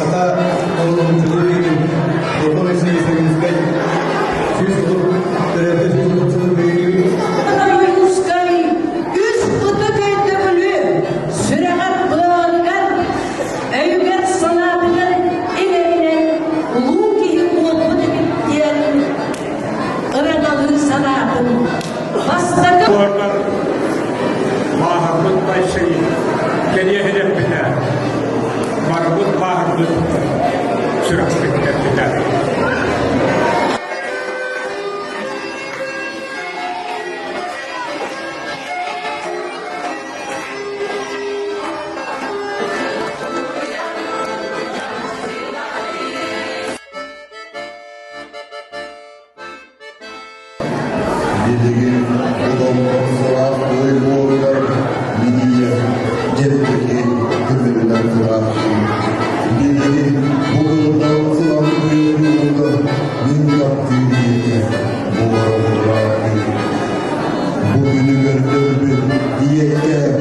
Саха норуотун чулуу киһитин Платон Алексеевич Ойуунускай 130 төрөөбүтэ 130 сылын бэлиэтиибит. Ойуунускай үс ытык өйдөбүлү сүрэҕэр-быарыгар, өйүгэр-санаатыгар иҥэринэн улуу киһи буолбут эбит диэн ыраналыы санаатын бастакы Буордар бааһырбыт Байсый кэриэһин эппитэ, барбыт бааһырбыт сүрэхпит тэппитэ. Билигин удаллар сылаас ой буоругар минийэ дьэбдьэки көмүлүнэн кыраахтыы. Билигин бу кылынан сылан күөлгү мин таптыыр ийэтэ буолара бураахтыы. Бу күнү көрдөрбүт ийэккэм.